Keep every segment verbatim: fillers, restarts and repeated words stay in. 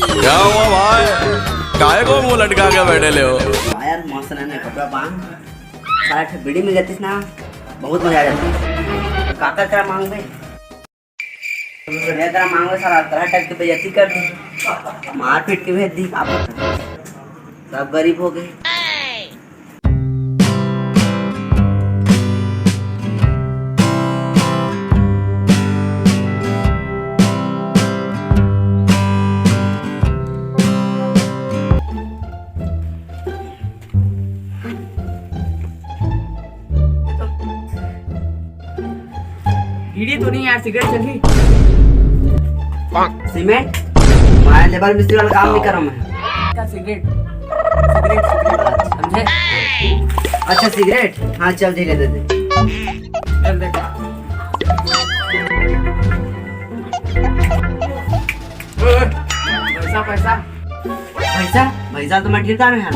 क्या हुआ भाई, काय को मुंह लटका के बैठे ले हो? हाँ यार, मस्त नया नया कपड़ा बांध, साला ठे बीड़ी मिल जातीस ना, बहुत मजा आ जाती। काकर करा मांगबे? मैं करा मांगबे, साला तरह टाइप के बेइज्जती कर दी, मार पीट के भेज दी, का पता। सब गरीब हो गए। बीड़ी तो नहीं यार, सिगरेट चलही। सीमेंट? मैं लेबर मिस्त्री वाला काम नहीं कर रहा मैं। का सिगरेट? सिगरेट, सिगरेट, समझे? अच्छा, सिगरेट? हाँ, चल, ठीक है, दे दे। चल, दे। पैसा, पैसा। पैसा? पैसा तो मैं ठेकेदार हूँ यार।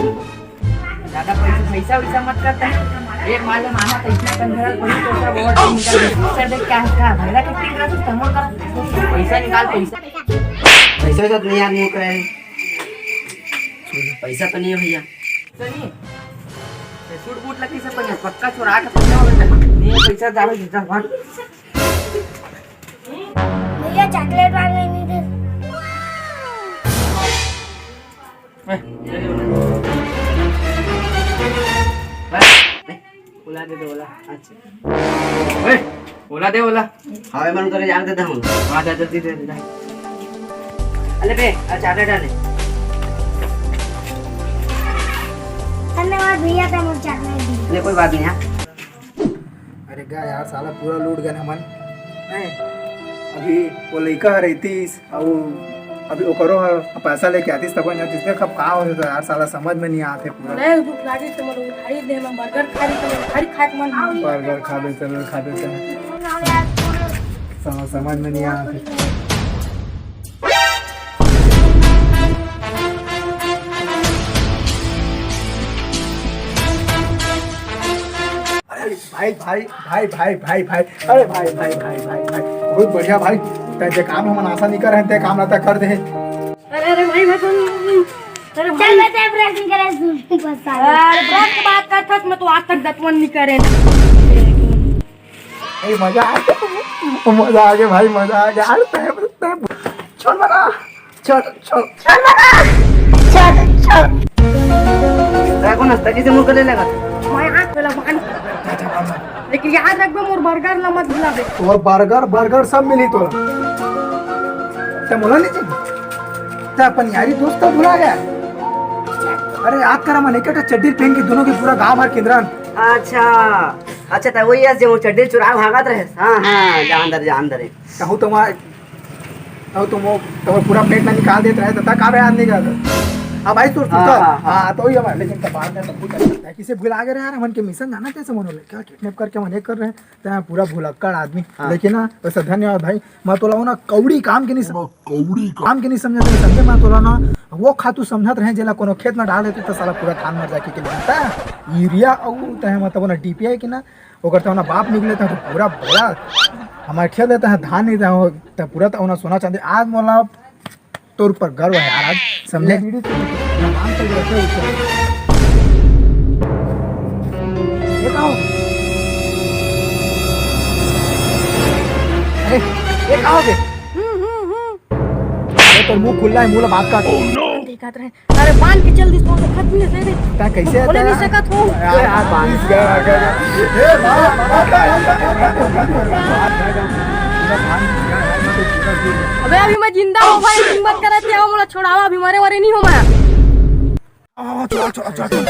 ज्यादा पैसा, पैसा वैसा मत करता है। एक माले मामा तो इतना कंधरल पड़ी तो सब और निकल गए। सर देख क्या, क्या भैरा के टिक रहा, कुछ कमर कर। पैसा निकाल, पैसा। पैसा तो नहीं यार, नहीं करे। पैसा तो नहीं है भैया। पैसा नहीं है? ये सूट बूट लगी से पहले पक्का चुरा के पहने होगा। नहीं है पैसा, जाओ, जा, भाग। भैया, चॉकलेट वाला नहीं दे। ए, दे दे ओला। बस, ए, ओला दे दे, ओला। अच्छा। ए, ओला दे, ओला। हाँ, मैं मन करे जान देता हूँ। हाँ, जा, जल्दी दे दे, जा। अले बे, अच्छा, आटा डाले। धन्यवाद भैया, तैं मोर चॉकलेट दी। अरे, कोई बात नहीं, हाँ। अरे गा यार, साला पूरा लूट गए हमन। हैं? अभी वो लइका ह रहितिस, अउ अभी ओकरो ह पैसा लेके आतिस, तब न आतिस। देख अब का होथे त यार, साला समझ में नहीं आथे पूरा। अरे भूख लागिस त मोर उधारी दे, मैं बर्गर खा रही, तो उधारी खाए के मन नहीं। बर्गर खा दे, चलो खा दे, चलो। साला समझ में नहीं आथे। अरे भाई, भाई, भाई, भाई, भाई, भाई, अरे भाई, भाई, भाई, भाई, भाई, बहुत बढ़िया भाई, तैं जे काम हमन आशा नहीं कर रहे, तैं काम ला तैं कर दे। अरे, अरे भाई, मैं तो, अरे चल, भाई। मैं तेरे ब्रेक नहीं करे, तू बस आ। अरे ब्रेक की बात करथस, मैं तो आज तक दतवन नहीं करे। ए, मजा आ गया, मजा आ गया भाई, मजा आ गया। अरे तैं, तैं छोड़ बना। छोड़, छोड़। छोड़, छोड़। देखो ना, तकी से मुंह कर लेगा। मैं हाथ पे लगा। लेकिन याद रखबे, मोर बर्गर ला मत भुलाबे। तोर बर्गर, बर्गर सब मिली तोला। तैं मोला नहीं चिन्हे? तैं अपन यारी दोस्त ला भुला गया? अरे याद करा, मन एक चड्डी पहन के दोनों के पूरा गांव भर किंदरन। अच्छा, अच्छा, तैं वही अस जे वो चड्डी चुरा भागत रहे। हाँ, हाँ, जान दर, जान दर। कहूँ तो वहाँ अउ तुम वो, तुम पूरा पेट में निकाल देते रहे, तो तक आवे आदमी का। अब भाई तू हाँ, सुता। हाँ, हाँ। हाँ, तो ही हमारे, लेकिन तो बाद में सब कुछ करता है। किसे भुला गए यार, हमन के मिशन जाना कैसे मन होले? क्या किडनैप करके मन ये कर रहे हैं? तो पूरा भुलक्कड़ आदमी। हाँ। लेकिन ना, वैसे धन्यवाद भाई, मैं तो लाऊं ना कौड़ी काम के नहीं सम-, कौड़ी काम के नहीं समझा था, समझे मैं तो ला ना, वो खातू समझत रहे, जेला कोनो खेत में डाल देते तो साला पूरा धान मर जाके के लगता है। यूरिया अउ तहे मतलब ना डीपीआई के ना, ओकर तो ना बाप निकले था तो पूरा बड़ा हमारे खेत देता है, धान नहीं था, तो पूरा तो ना सोना चांदी। आज मोला तोर ऊपर गर्व है यार, आज समझे? बीड़ी तो नाम तो रखे ऊपर। ये का हो? अरे, ये का हो बे? अरे, तोर मुंह खुल्ला है, मुंह ला बात काट। देखत रहे। अरे बांध के चल दिस, तो खत नहीं से रे। ता कैसे बोले आता? नहीं सकत हो। यार, बांध गया, गया। ए, बाबा, बाबा, बाबा, बाबा। अबे अभी मैं जिंदा हूँ भाई, हिम्मत करे थे, मोला छोड़ावा, अभी मरे वारे नहीं हो मैं। आ, छोड़, छोड़, छोड़, छोड़।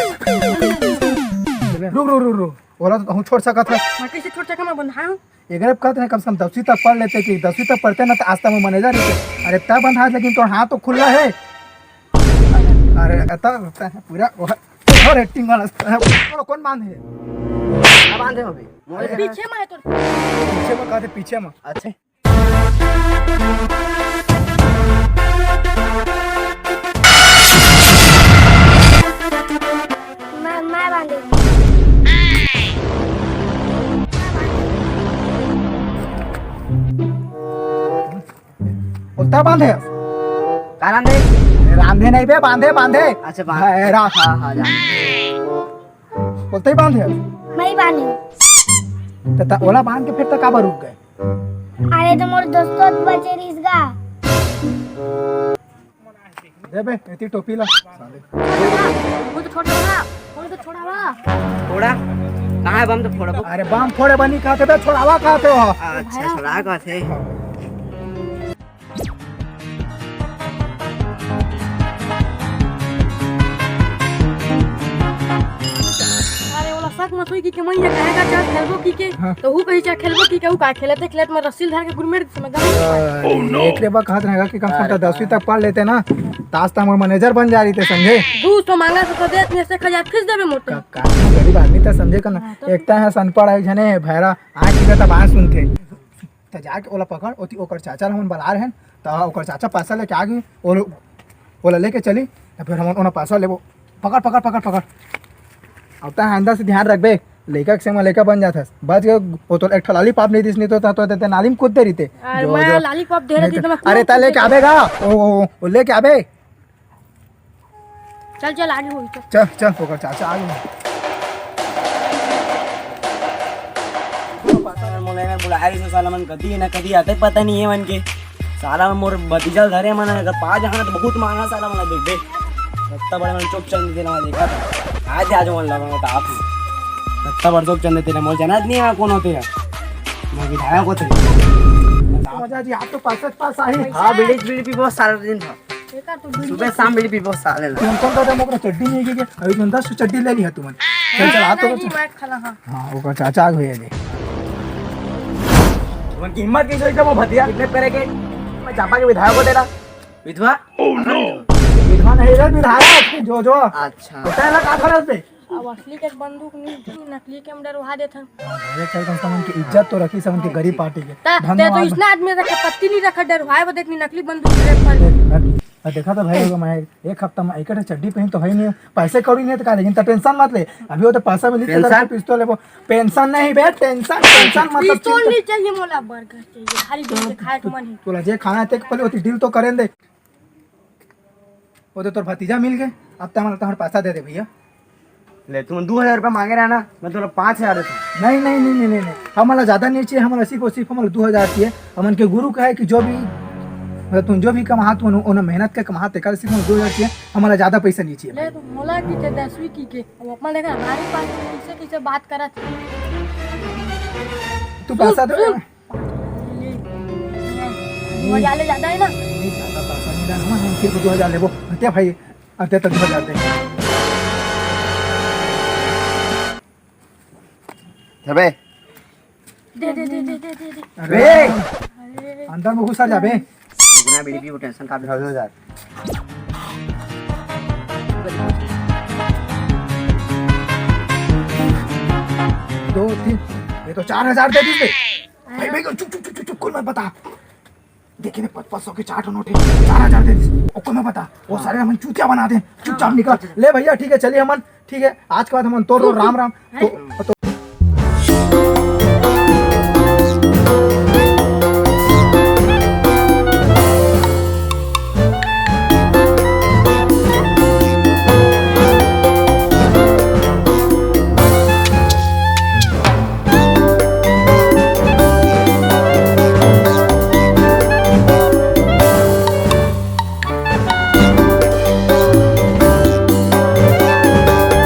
रुक, रुक, रुक, रुक। ओला तो हूँ छोड़ सकत है। मैं कैसे छोड़ सका, मैं बंधा हूँ। एकरे कहत रहे कम से कम दसवीं तक पढ़ लेते कि दसवीं तक पढ़ते ना तो आज तक मैं मैनेजर रहते। अरे तब बंधा, लेकिन तोर हाथ तो खुला है। अरे एता पूरा ओवर एक्टिंग वाला है। तोरा कौन बांधे? ना बांधे हो अभी। मोबाइल पीछे में है तोर। पीछे में कहते पीछे में। अच्छा। मैं, मैं बांधूंगा। ओता बांधे। आराम दे। रांधे नहीं बे, बांधे, बांधे। अच्छा, बांध। भैरा। हाँ, हाँ, जा। बोलते ही बांधे। मैं ही बांधे। त, त ओला बांध के फिर त काबर रुक गए? अरे, तो मोर दोस्तों बचे रहिस गा। दे बे, एती टोपी ला। वो तो छोटा बा, वो तो छोटा बा। फोड़ा? कहाँ है बम तो फोड़ा? अरे बम फोड़े बनी कहते बे, छोड़ावा कहते हो। अच्छा, छोड़ा कहते। अरे ओला शक मत होई कि के मैं ये कहेगा चल खेलबो की के, हाँ। तो हु कही चल खेलबो की के, हु का खेलते खेलत में रस्सी धर के गुरमेट समय गई। अरे, एकरे बा कहत रहेगा कि कम से कम तो दसवीं तक पढ़ लेते ना, तास तो हमर मैनेजर बन जा रही थे समझे। दू सौ मांगा तो देत में से खजा फीस देबे मोटे। का, का गरीब आदमी तो समझे का ना, हाँ, तो एकता है सनपढ़ है जने भैरा आँख की तो बात सुनते। त जाके ओला पकड़, ओती ओकर चाचा ल हमन बला रहेन, त ओकर चाचा पैसा लेके आ गे, ओला, ओला लेके चली, त फिर हमन ओना पैसा लेबो। पकड़, पकड़, पकड़, पकड़। अब त आइंदा से ध्यान रखबे, लइका के संग म लइका बन जाथस। बच गए, वो तो एक ठो लॉलीपॉप नहीं दिस, नहीं तो, तो, तो, तो नाली में कूद दे रही थे। अरे जो, मैं जो, लॉलीपॉप दे रही थी, तो मैं अरे, कूद ता लेके कूद आबे गा, ओ, ओ, ओ, लेके आबे। चल, चल, आगे होई, चल। चल, चल, ओकर चाचा आ गे। मोला एमन बुलाए रहिस, साला मन कदी ना कदी आते, पता नहीं है मन के। साला मोर भतीजा ल धरे मन, अगर पा जाना तो बहुत मारना साला मन, देख बे। इतना बड़ा मन चोप चंद देना देखा था। आज, आज मन लगा था आप। इतना बड़ा चोप चंद देना, मोर जानत नहीं है कौन होते हैं। मैं विधायक होते। मजा जी, आप तो पास पास आई। हाँ, बीड़ी, बीड़ी पीबो सारा दिन था। एकर तो बीड़ी सुबह शाम बीड़ी पीबो साले ला। तुमन कौन कहता मोकरा चड्डी नहीं है क्या? अभी तुमन दस ठो चड्डी ले लिया तुमन। चल, चल, आ तो नहीं, बच्चा। मैं खाना, हाँ। हाँ, ओकर चाचा आ गए अभी। तुमन की हिम्मत कैसे हुई जब वो भतिया किडनैप करे के? मैं चापा के विधायक को दे रहा। विधवा? विधवा नहीं रे, विधायक, जो, जो। अच्छा। होता है ना, का फर्क पे? अब असली के बंदूक नहीं, नकली के हम डरवा देथन। अरे चल, कम से कम उनकी इज्जत तो रखी, सब उनकी गरीब पार्टी के। ता, ते तो धन्यवाद। इसना आदमी रखे, पत्ती नहीं रखा, डरवाए वो देखनी नकली बंदूक रे पर। देख, देख, देखा तो भाई, मैं एक हफ्ता में एक चड्डी पहन तो है नहीं, पैसे कौड़ी नहीं तो का, लेकिन तो टेंशन मत ले, अभी वो तो पैसा मिली तो पेंशन? पिस्तौल है वो। पेंशन नहीं बे, टेंशन, टेंशन मतलब पिस्तौल चिंता। नहीं चाहिए मोला, बर्गर चाहिए, खाली डील के खाए के मन है। तोला जे खाना है, ते पहले होती डील तो करें दे। वो तो तोर भतीजा मिल गए, अब तो हमारा तुम्हारा पैसा दे दे भैया। ले, तुम दो हजार रुपया मांगे रहा ना, मैं तुम्हें पाँच हजार देता हूँ। नहीं, नहीं, नहीं, नहीं, नहीं, नहीं। हमारा ज्यादा नहीं चाहिए, हमारा सिर्फ और सिर्फ हमारा दो हजार चाहिए। हमन के गुरु का है कि जो भी, मतलब तुम जो भी कमात हो, उन्हें मेहनत के कमात है, कल सिर्फ हमारा दो हजार चाहिए, हमारा ज्यादा पैसा नहीं चाहिए ले, भाई। तो मोला की ते दसवीं की के, अब अपना देखा, हमारे पास तो किसे किसे बात करा था। तू सुन, पैसा दे। सुन। मजा ले ज्यादा है ना? नहीं, ज्यादा पैसा नहीं डालना, हम सिर्फ दो हजार लेबो। अते भाई, अते तो दो हजार दे। अबे। दे, दे, दे, दे, दे, दे, दे। अरे, अरे। अंदर में घुसा जाबे। इतना बीड़ी पी, वो टेंशन काफी। दो हजार। दो, तीन, ये तो चार हजार दे दी बे। भाई, भाई, चुप, चुप, चुप, चुप, चुप, कोई मत बता। देखिए, पाँच पाँच सौ के चार ठो नोट है, चार हजार दे दीस, ओको मैं बता, वो सारे हमन चूतिया बना दे, चुपचाप निकल। ले भैया, ठीक है, चलिए हमन, ठीक है, आज के बाद हमन तोर राम राम, तो, तो